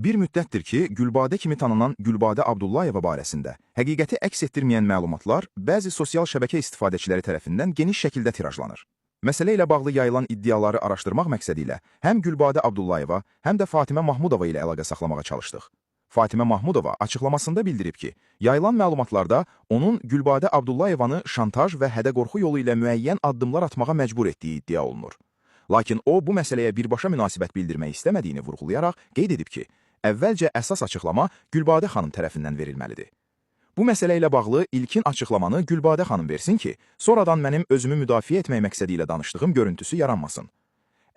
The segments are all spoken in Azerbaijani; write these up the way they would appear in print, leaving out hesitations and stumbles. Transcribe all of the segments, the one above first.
Bir müddətdir ki, Gülbadə kimi tanınan Gülbadə Abdullayeva barəsində həqiqəti əks etdirməyən məlumatlar bəzi sosial şəbəkə istifadəçiləri tərəfindən geniş şəkildə tirajlanır. Məsələ ilə bağlı yayılan iddiaları araşdırmaq məqsədi ilə həm Gülbadə Abdullayeva, həm də Fatimə Mahmudova ilə əlaqə saxlamağa çalışdıq. Fatimə Mahmudova açıqlamasında bildirib ki, yayılan məlumatlarda onun Gülbadə Abdullayevanı şantaj və hədə-qorxu yolu ilə müəyyən addımlar atmağa məcbur etdiyi iddia olunur. Lakin o, bu məsələyə birbaşa münasibət bildirmək istəmədiyini vurğulayaraq qeyd edib ki, əvvəlcə əsas açıqlama Gülbadə xanım tərəfindən verilməlidir. Bu məsələ ilə bağlı ilkin açıqlamanı Gülbadə xanım versin ki, sonradan mənim özümü müdafiə etmək məqsədi ilə danışdığım görüntüsü yaranmasın.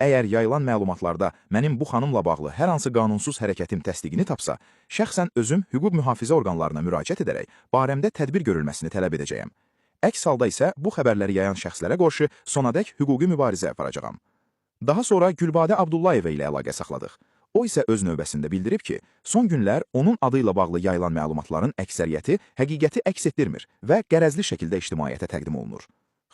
Əgər yayılan məlumatlarda mənim bu xanımla bağlı hər hansı qanunsuz hərəkətim təsdiqini tapsa, şəxsən özüm hüquq mühafizə orqanlarına müraciət edərək barəmdə tədbir görülməsini tələb edəcəyəm. Əks halda isə bu xəbərləri yayan şəxslərə qarşı sonadək hüquqi mübarizə aparacağam. Daha sonra Gülbadə Abdullayeva ilə əlaqə saxladıq. O isə öz növbəsində bildirib ki, son günlər onun adı ilə bağlı yayılan məlumatların əksəriyyəti həqiqəti əks etdirmir və qərəzli şəkildə ictimaiyyətə təqdim olunur.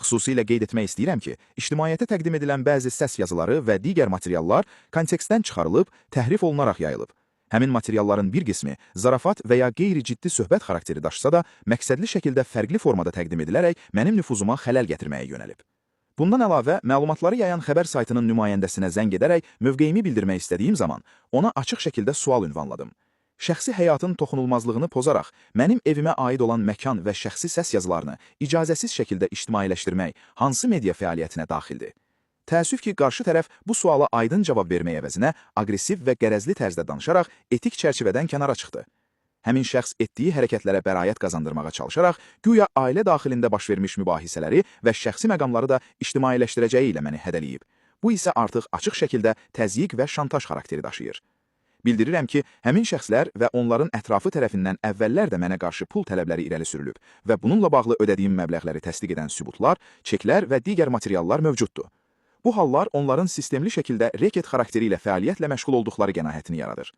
Xüsusilə qeyd etmək istəyirəm ki, ictimaiyyətə təqdim edilən bəzi səs yazıları və digər materiallar kontekstdən çıxarılıb, təhrif olunaraq yayılıb. Həmin materialların bir qismi zarafat və ya qeyri-ciddi söhbət xarakteri daşısa da, məqsədli şəkildə fərqli formada təqdim edilərək mənim nüfuzuma xələl gətirməyə yönəlib. Bundan əlavə, məlumatları yayan xəbər saytının nümayəndəsinə zəng edərək mövqeyimi bildirmək istədiyim zaman ona açıq şəkildə sual ünvanladım. Şəxsi həyatın toxunulmazlığını pozaraq mənim evimə aid olan məkan və şəxsi səs yazılarını icazəsiz şəkildə ictimailəşdirmək hansı media fəaliyyətinə daxildir? Təəssüf ki, qarşı tərəf bu suala aydın cavab vermək əvəzinə aqressiv və qərəzli tərzdə danışaraq etik çərçivədən kənara çıxdı. Həmin şəxs etdiyi hərəkətlərə bəraət qazandırmağa çalışaraq, güya ailə daxilində baş vermiş mübahisələri və şəxsi məqamları da ictimailəşdirəcəyi ilə məni hədələyib. Bu isə artıq açıq şəkildə təzyiq və şantaj xarakteri daşıyır. Bildirirəm ki, həmin şəxslər və onların ətrafı tərəfindən əvvəllər də mənə qarşı pul tələbləri irəli sürülüb və bununla bağlı ödədiyim məbləğləri təsdiq edən sübutlar, çeklər və digər materiallar mövcuddur. Bu hallar onların sistemli şəkildə reket xarakteri ilə fəaliyyətlə məşğul olduqları qənaətini yaradır.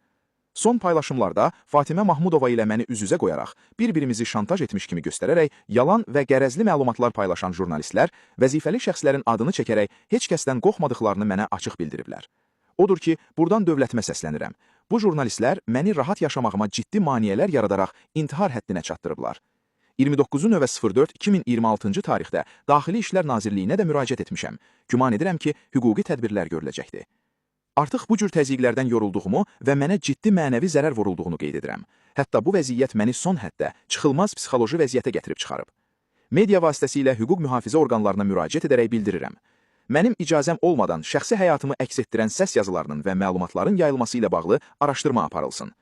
Son paylaşımlarda Fatimə Mahmudova ilə məni üz-üzə qoyaraq, bir-birimizi şantaj etmiş kimi göstərərək yalan və qərəzli məlumatlar paylaşan jurnalistlər vəzifəli şəxslərin adını çəkərək heç kəsdən qorxmadıqlarını mənə açıq bildiriblər. Odur ki, buradan dövlətimə səslənirəm. Bu jurnalistlər məni rahat yaşamağıma ciddi maneələr yaradaraq intihar həddinə çatdırıblar. 29.04.2026-cı tarixdə Daxili İşlər Nazirliyinə də müraciət etmişəm. Güman edirəm ki, hüquqi tədbirlər görüləcəkdir. Artıq bu cür təzyiqlərdən yorulduğumu və mənə ciddi mənəvi zərər vurulduğunu qeyd edirəm. Hətta bu vəziyyət məni son həddə çıxılmaz psixoloji vəziyyətə gətirib çıxarıb. Media vasitəsilə hüquq mühafizə orqanlarına müraciət edərək bildirirəm. Mənim icazəm olmadan şəxsi həyatımı əks etdirən səs yazılarının və məlumatların yayılması ilə bağlı araşdırma aparılsın.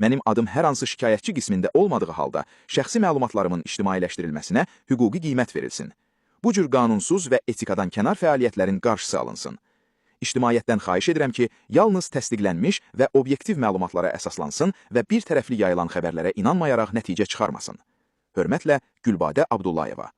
Mənim adım hər hansı şikayətçi qismində olmadığı halda şəxsi məlumatlarımın ictimailəşdirilməsinə hüquqi qiymət verilsin. Bu cür qanunsuz və etikadan kənar fəaliyyətlərin qarşısı alınsın. İctimaiyyətdən xahiş edirəm ki, yalnız təsdiqlənmiş və obyektiv məlumatlara əsaslansın və bir tərəfli yayılan xəbərlərə inanmayaraq nəticə çıxarmasın. Hörmətlə, Gülbadə Abdullayeva.